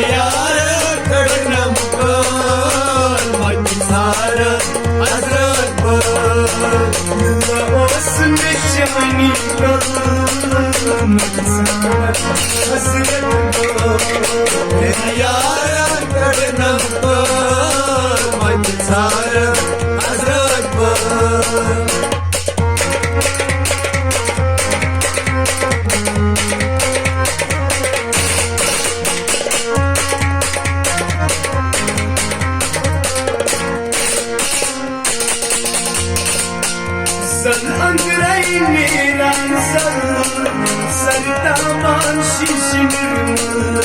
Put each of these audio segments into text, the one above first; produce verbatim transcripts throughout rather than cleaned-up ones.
یار کڑنم کال مت ژھار حضرت بل۔ اوس مےٚ چانی کال مت ژھار حضرت بل۔ یار کڑنم کال مت ژھار حضرت بل۔ زن اندرے نیران زل، سر تامان شیش نرمل۔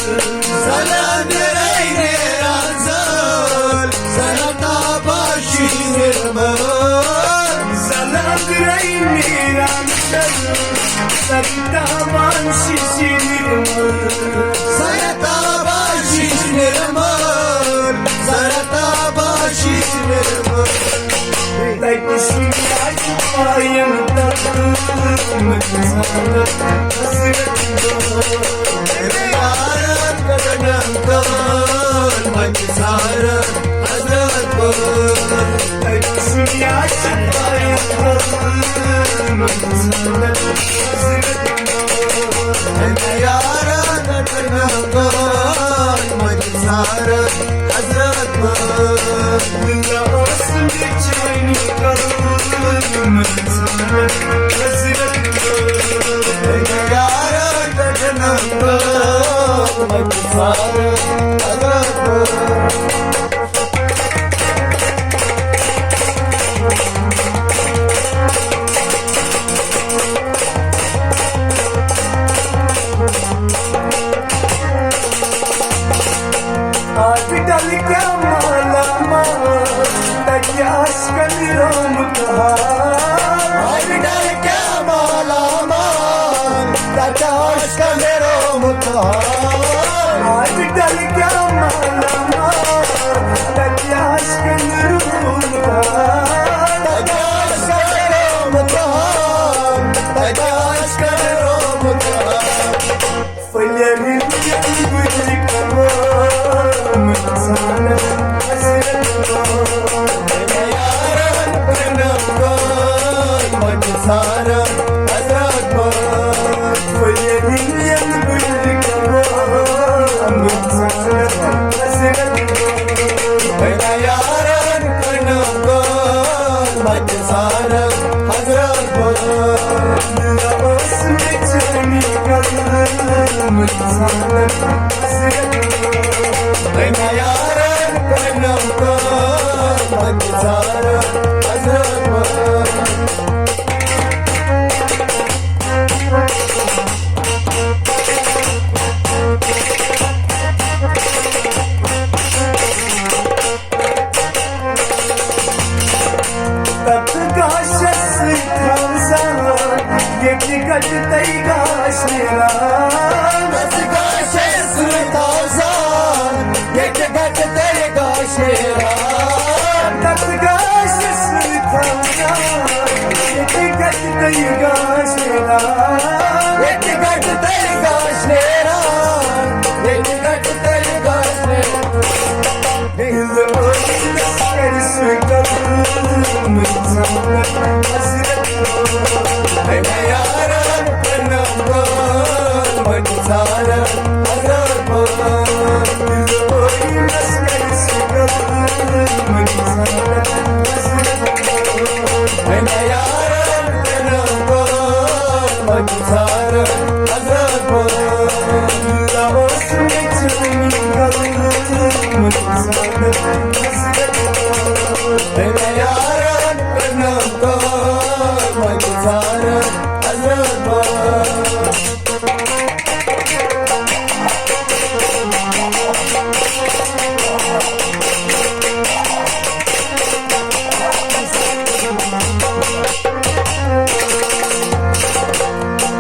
زن اندرے نیران زل، سر تامان شیش نرمل۔ زن اندرے نیران زل، سر تامان شیش نرمل۔ سر تامان شیش نرمل۔ سر تامان شیش نرمل۔ تتہِ سُنٛد اَتہِ پایَن تَل منٛزٕ ژھانٛڈَن حضرت بل۔ یارَن قدمَن تَل منٛزٕ ژھانٛڈَن حضرت بل۔ تتہِ سُنٛد اَتہِ پایَن تَل منٛزٕ ژھانٛڈَن حضرت بل۔ یارَن قدمَن تَل منٛزٕ ژھانٛڈَن حضرت بل۔ آز ڈل کیا مالا مال، تتہِ آسہِ کنہِ رومُت حال۔ آز ڈل کیا مالا مال، تتہِ آسہِ کنہِ رومُت حال۔ آز ڈل کیا مالا مال، تتہِ آسہِ کنہِ رومُت حال۔ تتہِ آسہِ کنہِ رومُت حال۔ تتہِ آسہِ کنہِ رومُت حال۔ پھٔلۍ ہٕنٛدۍ یَنہٕ گُلۍ کمال، مَنٛزٕ ژھانٛڈَن حضرت بل۔ یارَن پرٛنَم کال، مَنٛزٕ ژھانٛڈَن حضرت بل۔ پھٔلۍ ہٕنٛدۍ یَنہٕ گُلۍ کمال، مَنٛزٕ ژھانٛڈَن حضرت بل۔ یارَن پرٛنَم کال، مَنٛزٕ ژھانٛڈَن حضرت بل۔ اوس مےٚ چٲنی قدمٕچ ژھانٛڈان حضرت بل۔ یارَن پرٛنَم کال، مَنٛزٕ ژھانٛڈَن حضرت بل۔ تتھ گاشس سۭتۍ تھاوزان، ییٚتہِ گٹہٕ تۄہہِ گاش نیران۔ تتھ گاشس سۭتۍ تھاوزان، ییٚتہِ گٹہٕ تۄہہِ گاش نیران۔ تتھ گاشس سۭتۍ تھاوزان، ییٚتہِ گٹہٕ تۄہہِ گاش نیران۔ ییٚتہِ گٹہٕ تۄہہِ گاش نیران۔ ییٚتہِ گٹہٕ تۄہہِ گاش نیران۔ دِل ٲسِس کَرِ سُہ قبوٗل، مےٚ ژھانٛڈَن حضرت بل۔ مےٚ یارَن پرٛنَم کال، مےٚ ژھانٛڈَن حضرت بل۔ دِل ٲسِس کَرِ سُہ قبوٗل، مےٚ ژھانٛڈَن حضرت بل۔ مےٚ یارَن پرٛنَم کال، مےٚ ژھانٛڈَن حضرت بل۔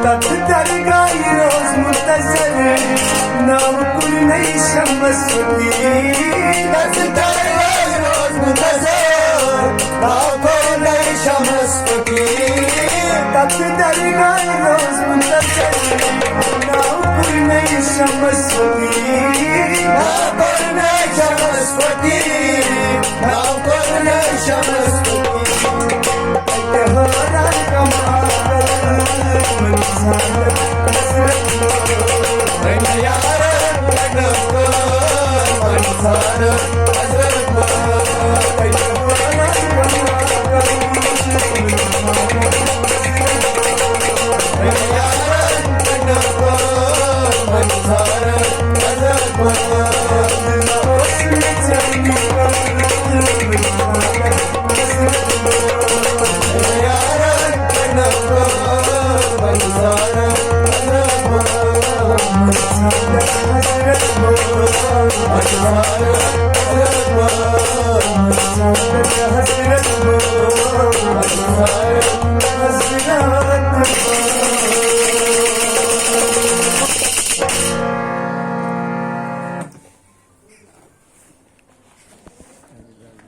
تتھ درگاہہِ روز منتظر، ناو کُننے شمس فقیر۔ تتھ درگاہہِ روز منتظر، ناو کُننے شمس فقیر، تتھ درگاہ روز منتظر۔ ناو پرنے شمس فقیر، ناو پرنے شمس فقیر، ناو پرنے شمس فقیر۔ تہران کمال منظر حضرت، یارن منظر حضرت۔